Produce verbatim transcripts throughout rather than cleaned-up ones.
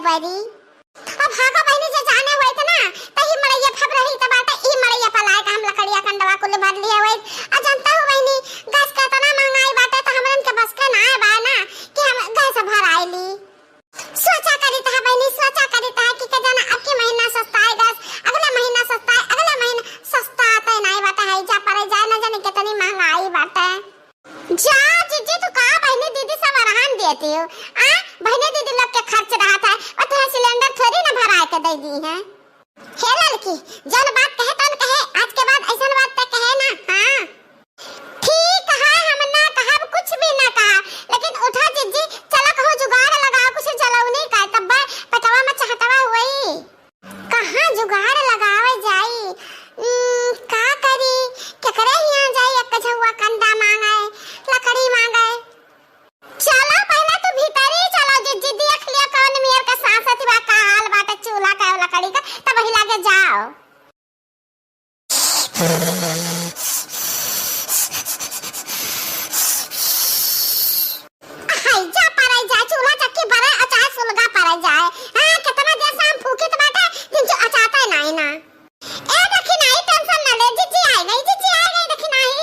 बरी। अब भागा बहिनी, जे जाने होइत ना, त ही मड़ैया फब रही त बाटे, ई मड़ैया पर लाए के हम लकड़िया कंडवा कुल भर लिए होइत। आ जनता हो बहिनी, गैस के इतना महंगाई बाटे, त हमरन के बस के ना बा ना कि हम गैस भराई ली। सोचा करी त है बहिनी, सोचा करी त है कि के जाना अब की महीना सस्ता है गैस, अगला महीना सस्ता है, अगला महीना सस्ता आते नहीं बाटे है, जा परे जाए, ना जाने कितनी महंगाई बाटे। जा जिज्जी, तू का बहिनी दीदी सब अरहान देती हो? आ, बहिनी दीदी लोग के खर्च रहत है, और तुहे सिलेंडर थोड़ी ना भराए के दे दी है। हे ललकी, जौन बात कहे तौन कहे, आज के बाद ऐसन बात ते कहे ना। हाँ, ठीक है, हम ना कहब, कुछ भी ना कहा, लेकिन उठा जिज्जी, चलो कहूँ जुगाड़ लगाओ, कुछ जलौनी का, तब पेटवा में चहटवा हुई। कहाँ जुगाड़ लगावे जाई? उम, का करी? केकरे हियाँ जाई? एक झउआ कंडा मांगे, लकड़ी मांगे। चलो, पहले तू भीतरी चलो, जिज्जी देख लिया कौन मेर के सासत बा, का हाल बाटे चूल्हा का लकड़ी का, तब वही लागे जाओ। हाय, जा पराई जाए, चूल्हा चक्की बरे, अचार सुलगा पराई जाए। हाँ, कितना देर से हम फूकित बाटे, दिन जो अचाते नाई ना। ए, देखी नाई, tension ना ले, जिज्जी आई गई, जिज्जी आई गई, देखी नाई।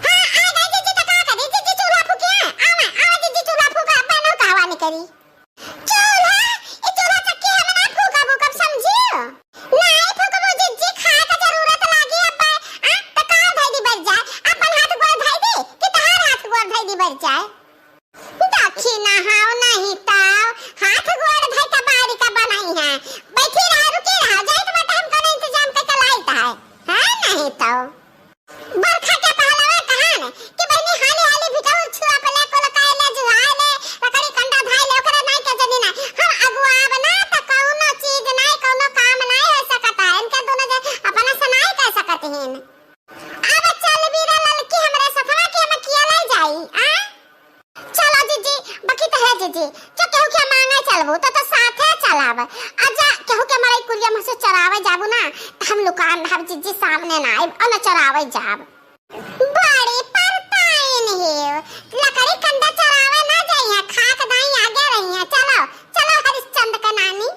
हाँ, आई गई जिज्जी, तो का करी, जिज्जी चूल्हा फूकिया, आवा, आवा जिज्जी चूल्हा फूका, अब ना कहवा नहीं करी। चूल्हा, ई चूल्हा चक्की हम ना फूकब, फूकब, समझियो? नाई फूकबो जिज्जी, खाए के जरूरत लागी अब्बे। आ, त का धइली बढ़ जाए? अपन हाथ गोड़ धइ दे, कि तहार हाथ गोड़ धइली बढ़ जाए? दखिना हाव नहीं ताव, हाथ गोड़ धइ के बारी का बनाई है। बैठी रहा, रुकी रहा, जाइत बाटे हम कौनो इंतजाम करके लाइत है। हाँ, नहीं तो। बरखा के पहलवा कहान कि बहिनी हाली हाली भिटऊ छुआ पले, कुल काए ले, जुहाए ले, लकड़ी कंडा धाए ले, ओकरे नाई के जनी ना। हम अगुआब ना त कौनो चीज नाई, कौनो काम नाई हो सकत है। इनके दोनों जन अपना से नाई कर सकत हिन। अब चल बीरा ललकी हमरे सथवा कि हम किया ले जाई, आ? चलो जिज्जी, बकी तो है जिज्जी, जो केहू के मांगे चलबू तो, तो साथे चलाब। आ जा केहू के मड़ई कुरिया में से चरावे जाबू ना, त हम लुकान रहब जिज्जी, सामने ना आइब और न चरावे जाब। बड़ी परताइन हियो, लकड़ी कंडा चरावे ना जाइए, खाक दाई आगे रहिए। चलो, चलो हरिश्चंद के नानी।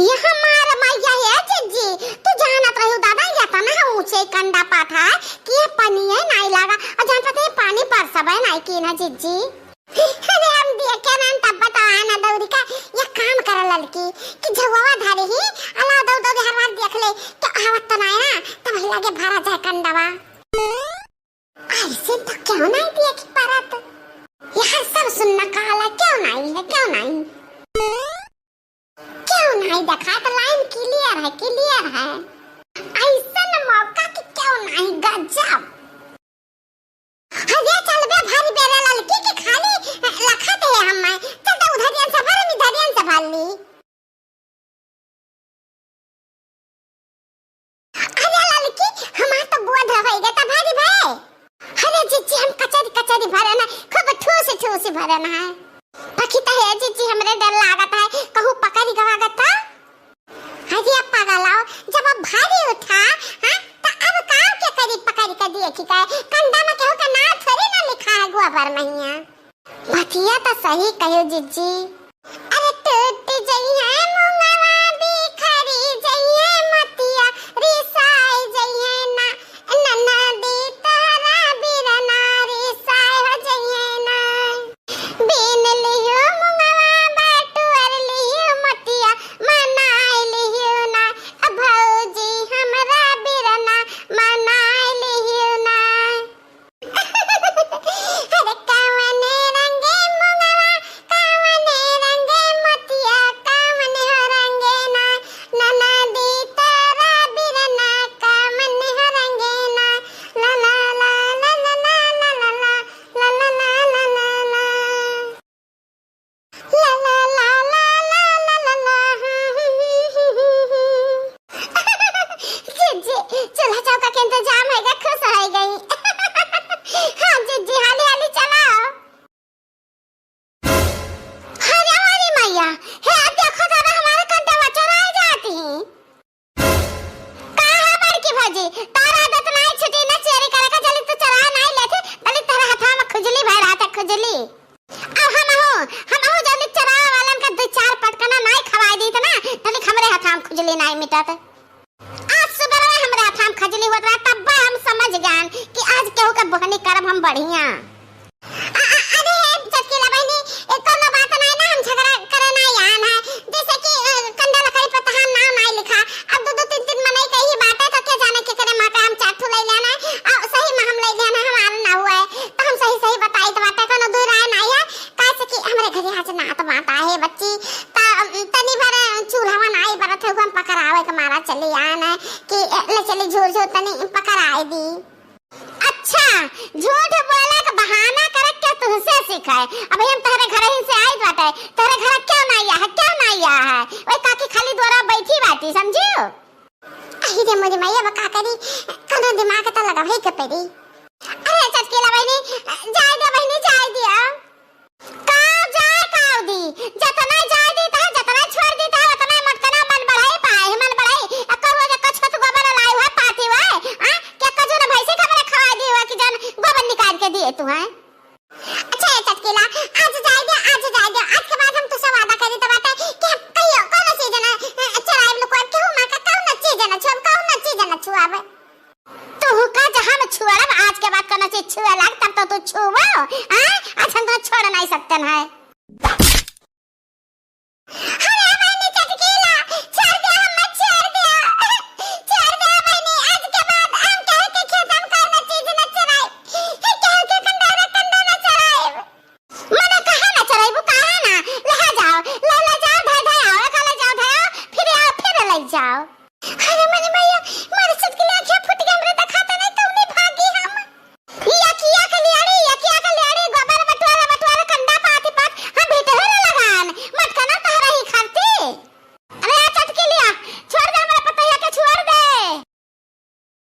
ये हमार मैया है जिज्जी, तू जानत रही दादा, ये तना ऊंचे कंडा पाथा है कि ये पनिये नाई लागा, और जानत रही पानी बरसबे नाई की ना जिज्जी। अरे हम देखे ना तब बताए ना दौरी का, ये काम कर ललकी कि झुआवा धरे ही, अला दौ दौ हर बार देख ले, तो आवत तो नाई ना, तब लगे भरा जाए कंडवा। ऐसे तो क्यों नहीं देख परत? यहाँ सब सुनना काला क्यों नहीं है, क्यों नहीं? क्यों नहीं देखा? तो लाइन clear है, clear है। ऐसन मौका कि क्यों नहीं, गजब। अरे चल बे, भारी बेरा ललकी के खाली लखत है हमें। चल तो उधरियन से भर, इधरियन से भर ली। अरे ललकी, हमार तो बोध होई गए, त भारी भए। अरे जिज्जी, हम कचरी कचरी भरे ना, खूब ठूस ठूस भरे ना है। पखी तो है जिज्जी, हमरे डर लागत है, कहूँ पकड़ी गवागत था। अरे अब पागल आओ, जब अब भारी उठा, हाँ, त अब काव के करी पकड़ के देखी का, कंडा में केहू के नाव थोड़ी ना लिखा है गोबर महिया। बतिया त सही कहो जिज्जी। अरे टूट जइहे मुंगवा, बिखरी जइहे मोतिया, रिसाई जइहे ना, ननदी तोहरा बिरना, रिसाई हो जइहे ना। बीन लिहो मुंगवा, बटुअर लिहो मोतिया, मनाई लिहो ना, भौजी हमरा बिरना, मनाई लिहो ना। अरे कवने रंगे मुंगवा, कवने बिजली नाई मिटत। आज सुबह हमरे हाथ में खजली होत रहा, तब हम समझ गए कि आज केहू के बोहनी करब हम बढ़िया। अ-, अ-, अरे हे चटकीला बहिनी, ए, कौनो बात नाई ना, हम झगड़ा करे नाई आन है। जैसे कि, अ, कंडा लकड़ी पर तहार नाम नाई लिखा, अब दो दो तीन तीन मनई के ही बाटे, तो के जाने के करे माँ का हम चार ठो ले लेना है। अ, सही में हम ले लेना, हमार ना हुआ है, तो हम सही सही बताई तो बाटे, कौनो दो राय नाई है। काहे से कि हमरे घरे आज नात बात आहे बच्ची, त, अ, तनी भर चूल्हा नाई बरत है, हम पकड़ावे के मारा चली आन है कि, अ, ले चली झूर झूर तनी पकड़ाए दी। अच्छा, झूठ बोले के बहाना करे के तुहसे सीखे। अबही हम तहरे घर ही से आइत बाटे, तहरे घर क्यों ना आया है, क्यों ना आया है? ओए काकी खाली द्वारा बैठी बाटी, समझियो? अही रे मोरी माई, अब का करी, कौनो दिमाग त लगावे के पड़ी। अरे चटकीला बहिनी, जाए दे बहिनी, जाए दिया। का जाए काव दी, जतना जाए दी ता, जतना छोड़ दी ता, उतना मोटकना मन बढ़ाई पाए, मन बढ़ाई। अक्का रोज अक्का छोट गोबर लाई हुआ पाती हुआ, आ? क्या कजू ना भैंसी का मेरे खवा दी हुआ कि जान गोबर निकाल के दिए तू, हैं? अच्छा ये चटकीला, आज जाए दे, आज जाए दे, आज के बाद हम तुझसे वादा करी तो बाटे कि हम कहियो कौनो चीज ना, अ, चराइब लुकवाइब, केहू माँ का कौनो चीज ना छुअब, कौनो चीज ना छुअब। तू का जहाँ में छुअब, आज के बाद कौनो चीज छुए लाग, तब तो तू छुओ, हाँ? आज हम तो छोड़ नहीं सकते हैं। अरे बहिनी चटकीला, छोड़ दे, हम मत छोड़ दे। छोड़ दे बहिनी, आज के बाद हम केहू के खेत हम कौनो चीज न चराई। केहू के कंडा न, कंडा न चराई। मने कहा न चराई, वो कहा ना, ले जाओ, ले, ले जाओ, धै, धै आओ, एक ले जाओ, धै आओ, फिर आओ, फिर ले जाओ।